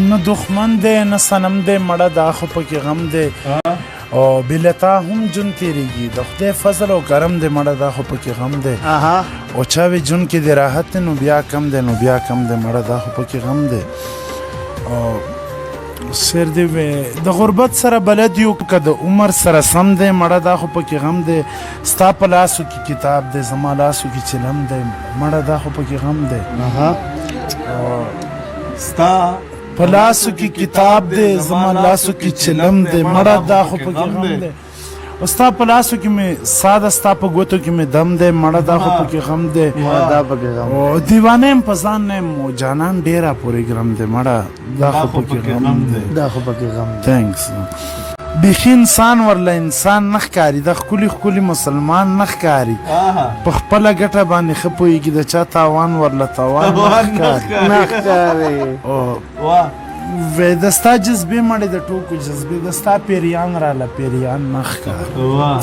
نه دښمن دی نه صنم دی، مړه دا خو پکې غم دی. او بلتا هم جون تیریږي، د خدای فضل او کرم دی، مړه دا خو پکې غم دی. او چا وی جون کې د راحت دی، نو بیا کم دی، نو بیا کم دی، مړه دا خو پکې غم دی. او سر دی وی د غربت سره بلد یو، که د عمر سره سم دی، مړه دا خو پکې غم دی. ستا په لاسو کې کتاب دی، زما لاسو کې چلم دی، مړه دا خو پکې غم دی. ستا په لاسو کې کتاب دی، زما لاسو کې چلم دی، مړه دا خو پکې غم دی. او ستا په لاسو کې مې ساده، ستا په ګوتو کې مې دم دی، مړه دا خو پکې غم دی. دا پکې غم. او دیوانه یم په ځان نه یم، او جانان ډېر راپورې ګرم دی، مړه دا خو پکې غم دی. دا خو پکې غم دی. ثانکس. بیخي انسان ورله انسان نه ښکاري، د ښکلي ښکلي مسلمان نه ښکاري. په خپله ګټه باندې ښه پوهېږي، د چا تاوان ورله تاوان نه ښکاري. نه ښکاري. او واه. وې د ستا جذبې مړې د ټوکو جذبې، د ستا پیریان راله پیریان نه ښکاري. واه.